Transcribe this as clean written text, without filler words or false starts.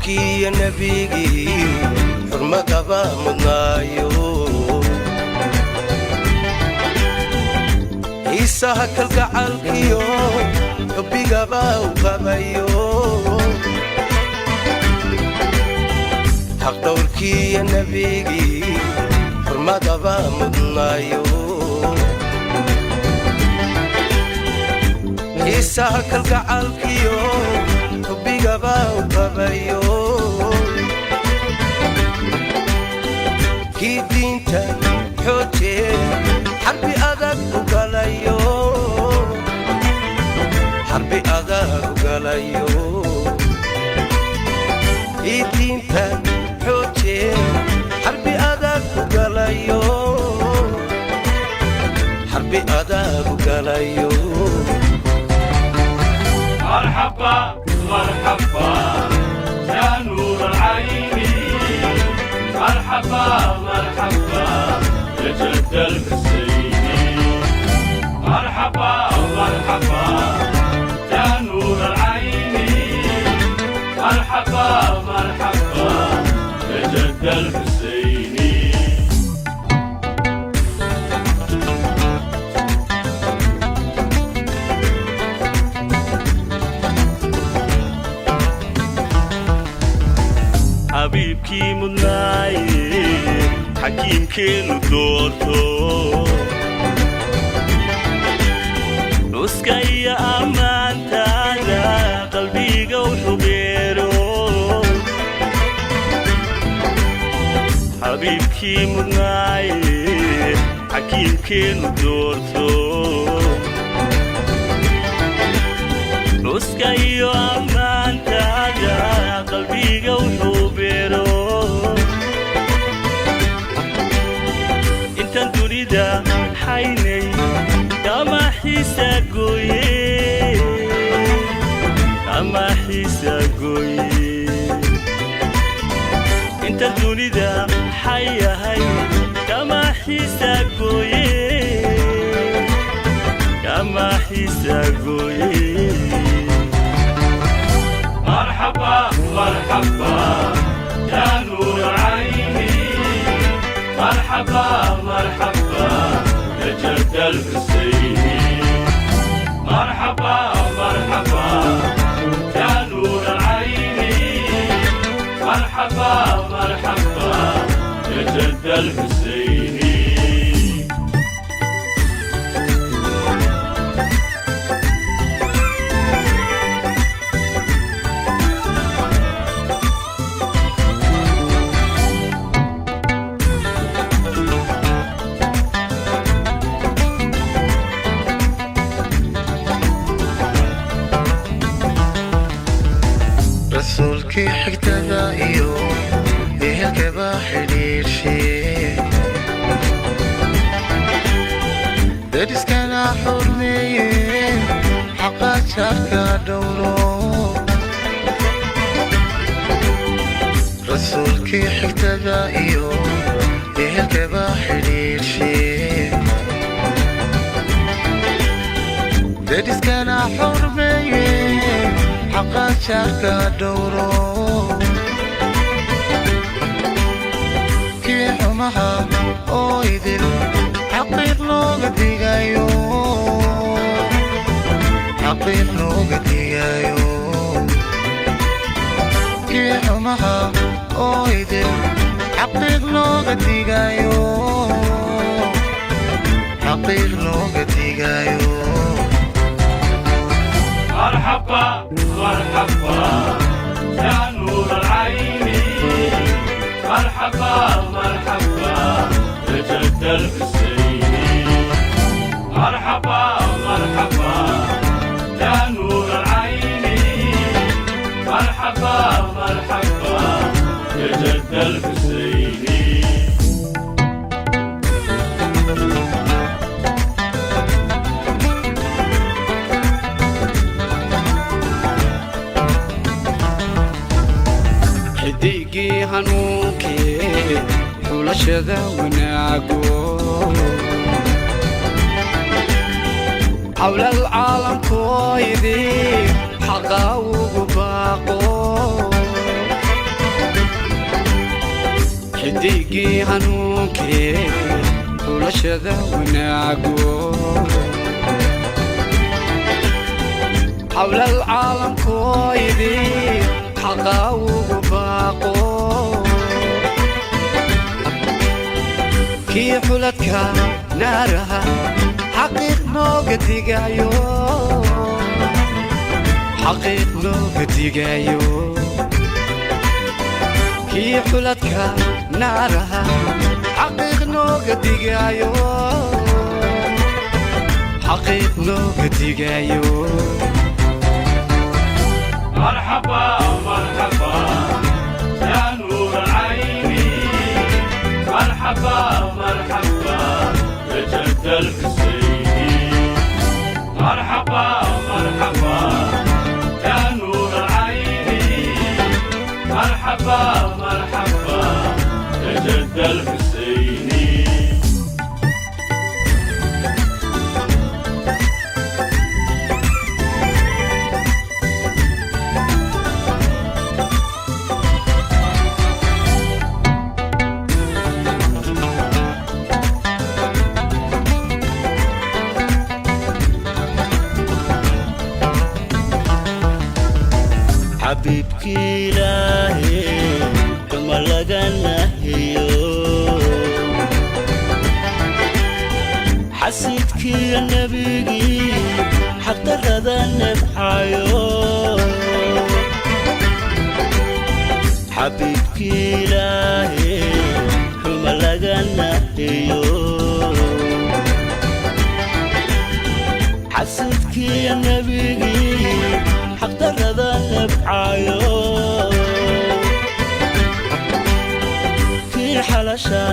Xaqdhowrkiiyo nebigii xurmadaba mudnaayo. Xiisaha kalgacalkiyo xubbigaba u qabayo. Xaqdhowrkiiyo nebigii xurmadaba mudnaayo. Xiisaha kalgacalkiyo xubbigaba u qabayo. Kii diinta xoojee xarbi adag u galayo, xarbi adag u galayo. Kii diinta xoojee xarbi adag u galayo, xarbi adag u galayo. مرحبا مرحبا يا نور العين، مرحبا مرحبا يا جد الحسيني. مرحبا مرحبا يا نور العين، مرحبا مرحبا يا جد الحسيني. Xabiibkii mudnaaye xakiimkeennu doorto, nuska iyo ammaantaada qalbiga u xubeero. Xabiibkii mudnaaye xakiimkeennu doorto, nuska iyo ammaantaada qalbiga u xubeero. Intaan dunida xaynay kama xiisa gooye, kama xiisa gooye. Intaan dunida xayahay kama xiisa gooye, kama xiisa gooye. مرحبا مرحبا يا نور عيني، مرحبا مرحبا يا جد الحسيني. مرحبا مرحبا يا نور عيني، مرحبا مرحبا يا جد الحسيني. Rasuulkii xigtada iyo ehelkaba xidhiidhshe, dariskana xurmeeye, xaqa jaarka dhowro. Rasuulkii xigtada iyo ehelkaba xidhiidhshe, dariskana xurmeeye, xaqa jaarka dhowro. Kii xumaha oo idil xaqiiq looga digayo, xaqiiq looga digayo. Kii xumaha oo idil xaqiiq looga digayo, xaqiiq looga digayo. مرحبا مرحبا يا نور العين، مرحبا مرحبا يا جد الحسيني. مرحبا مرحبا يا نور العين، مرحبا مرحبا يا جد الحسيني. Xidigii hanuunkee xulashada wanaago, xawlal caalamkooydii xaqaa ugu baaqo. Xidigii hanuunkee xulashada wanaago, xawlal caalamkooydii xaqaa ugu baaqo, kii xuladka naaraha xaqiiq nooga digayo, xaqiiq nooga digayo, kii xuladka naaraha xaqiiq nooga digayo, xaqiiq nooga digayo. مرحبا مرحبا يا نور عيني، مرحبا مرحبا يا جد الحسيني، مرحبا مرحبا يا نور عيني، مرحبا مرحبا يا جد الحسيني. Xabiibkii Ilaahe xuma laga nahiyo, xasidkiiyo nebigii xaqdarrada nebxayo. Xabiibkii Ilaahe xuma laga nahiyo, xasidkiiyo nebigii xaqdarrada nebxayo. Kii xalasha